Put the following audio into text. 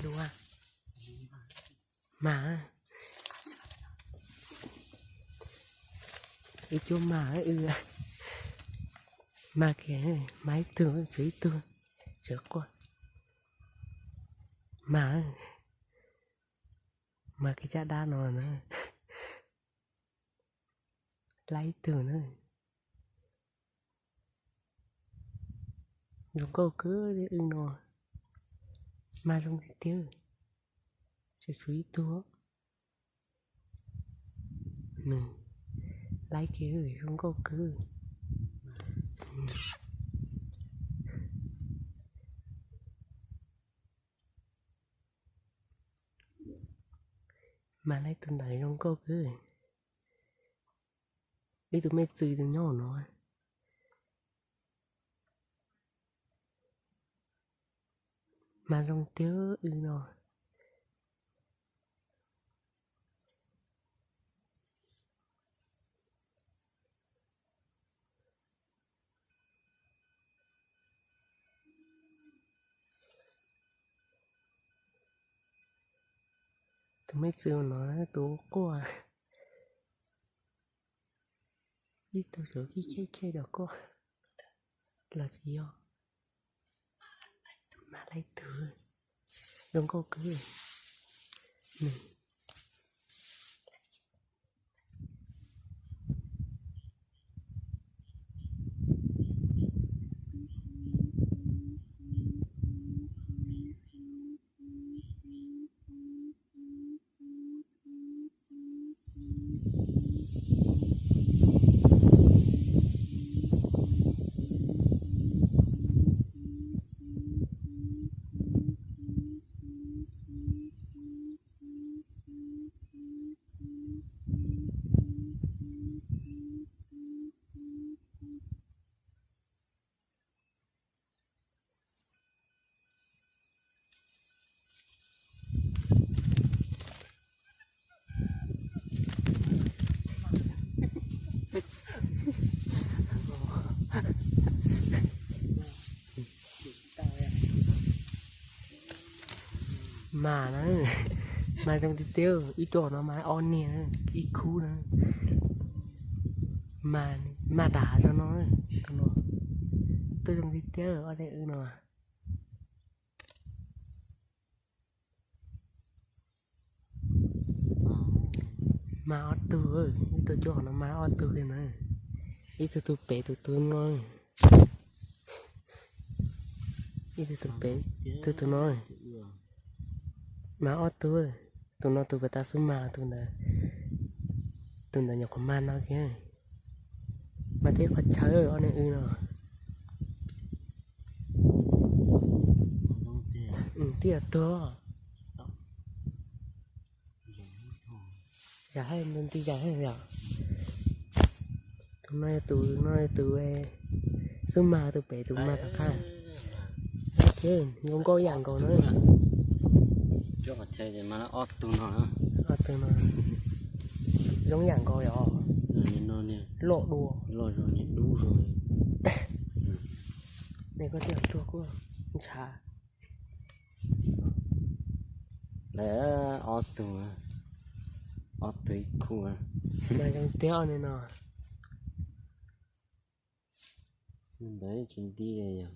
Dua. Mas, wb cuab mas, wb mas kiag, mas ib tug, tshuav ib tug, tshuav quaj. Mas, mas kiag caj dab no na, laib ib tug na. Zoo nkauj kawg li wb no, mas zoo tiag tiag, tseem tshuav ib tug. Nws laib kiag, zoo nkauj kawg. Mas laib tus ntawd zoo nkauj kawg. Ib tug me txwv tus nyob hauv no. Mas zoo tiag wb no. Tus me txwv no tus quaj, ib tug xyov kij chej chej cov quaj los tsis yog. Mas laib tug, zoo nkauj kawg. Mas na, mas zoo tiag tiag, ib co no mas ob niag, ib khub na. Mas, mas dav zog no, tus no tuaj zoo tiag tiag ob niag wb no. Mas ob tug, ib tug cuaj no mas ob tug kiag na. Ib tug tus pem tus tus no, ib tug tus pem tus tus no. Mas ob tug, tus no tus puas tas xub mas, tus ntawd, tus ntawd nyuam qhuav mas no kiag. Mas thiab qhov chaw ob niag wb no. Tib yam tuag. Yam haj nti yam haj yom. Tus no yog tus, no yog tus xub mas, tus pem tus mas tom qab. Zoo nkauj ib yam nkaus na. Ob tug no zoo ib yam nkaus yom. Loj dua. Nej koj tij tuag kuj ntshav. Lawv ob tug, ob tug ib khub. Mas zoo tiag ob niag no. Ntawd tsis nti li yog.